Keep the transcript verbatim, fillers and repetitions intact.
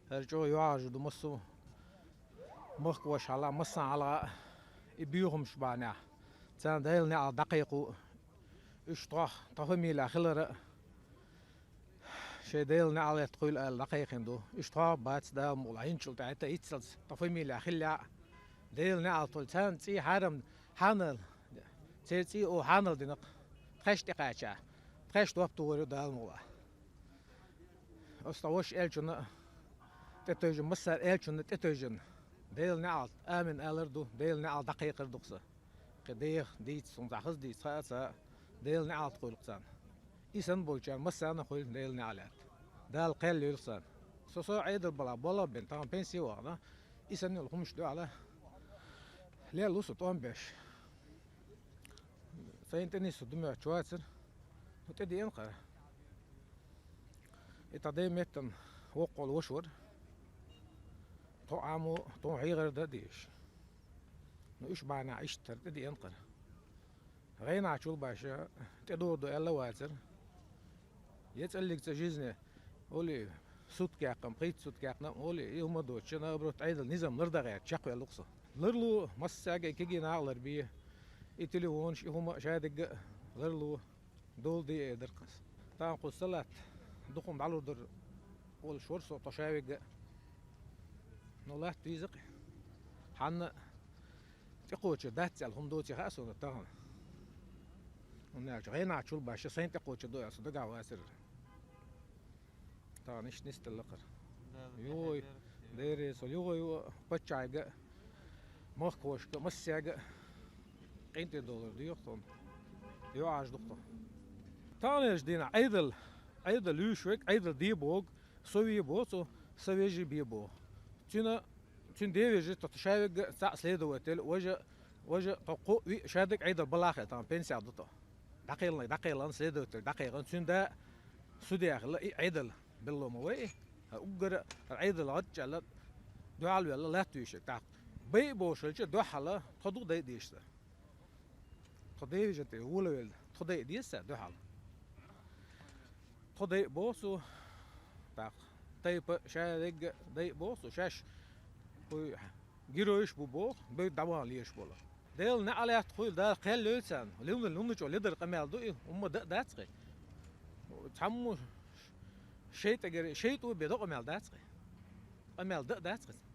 ХӀара чӀогӀа юьхьӀаьржа ду массо а махкахошка хьалха, массанхьа хьалха и боьхамаш бахьанехь. Царна Делан неӀалт дӀакхайкхо, уьш тхох, тхан фамилия хилар а, шайн Делан неӀалт хуьлда аьлла дӀакхайкхийна ду. Уьш тхох бац, Дала мукъ лахь, хӀинцачул тӀаьхьа а, итцалц тхан фамилия хиллехь а, Делан неӀалт хуьлда. Царна цӀий хьарам, хьанал, церан цӀий оха хьанал дина-кх, тхаьш тӀекхаьчча, тхаьш доп тухур ю, Дала мукъ лахь. Аса тхан ваша Элчанна а тӀетевжина, массара Элчанна а тӀетевжина, Делан неӀалт, амин алар а ду, Делан неӀалт дӀакхайкхар а ду-кх сан. Кхин деха дийца, суна цхьа хаза дийца хаьа а ца хаьа, Делан неӀалт хуьлда-кх царна. И санна болчарна массарна а хуьлда Делан неӀалт. Дала кхел йойла-кх царна. Со, со Ӏедал балахь болх бина, тахана пенсий вахана, и санна йолу хӀумнаш дуьхьал лелла ву со тӀом беш. Сайна тӀе нисса ду моьттуш вацара. Ну, тӀедеана-кх хӀара. И тхан ден меттана воккха волу ваша вара. Тхо Ӏамо, тхуна хьехар дан а дезаш. Ну, уьш бахьанехь иштта хӀара тӀедеана-кх хӀара. ГӀайнахчул баша тӀедогӀу ду аьлла а вацара. Я цӀаллиг цӀа жизни, олий, сутка яьккхина, пхийтта сутка яьккхина, олий, и хӀума доцуш, наоборот, Ӏедалан низам лардан гӀерташ чекхваьлла ву-кх со. Ларло массаьрга а, кегий нах а ларбе, и телефонаш, и хӀума а шадерг а ларло, дола де а дара-кх ас. Тахана кху салат дукха дӀалур дара олуш вара со, тхо шаверг а. Ну, латта веза-кх. Хьанна тӀекхочур дац аьлла хӀума доций хаьа суна тахана. ХӀунда аьлча гӀайнахчул баша сайна тӀекхочур ду аьлла со дагахь вацара. Тахана иштта нисделла-кх хӀара. Йой, Дела реза хуьлда, йой, паччахьега а, махкахошка а, массаьрга а къинтӀера довлар доьху тхуна. ЮьхьӀаьржа ду-кх тхо. Таханлерчу дийнахь Ӏедал, Ӏедал луьйш верг, Ӏедал де бохург, со ве боху цо, сан вежарий бе боху. Цуьнан, цуьнан ден вежарий тхо шаверг а, цхьаъ следователь, важа, важа тхо кхоъ, виъ, шадерг а Ӏедал балахь а хилла, тахана пенсехь ду тхо. ДӀакхелхина, дӀакхелхина следователь, дӀакхелхина, цуьнан да судья хилла, и Ӏедал белло ма вай и. ХӀара уггар а хӀара Ӏедал гӀаттачу аьлла, дуьхьал а ваьлла, латта вуьйш верг. ТӀаккха байа бохуш хилча, дуьхьал тхо ду дайа дезаш цара. Тхо ден вежарий тӀе волавелла, тхо дайа деза цара дуьхьал. Тхо дайа боху цо, тӀаккха тайпа шаверг а дайа боху цо, шаьш кхуьй геройш а бу боху, бевдда дӀавахана лелаш болу. Делан неӀалт хуьлда, Дала кхел йойла царна. Луьнан, луьнан чӀогӀа ледара къамел ду и, хӀумма дан а дац-кх и. Цхьаммо шайтӀа гара, шайтӀо бен до къамел дац-кх и. Къамел дан а дац-кх и.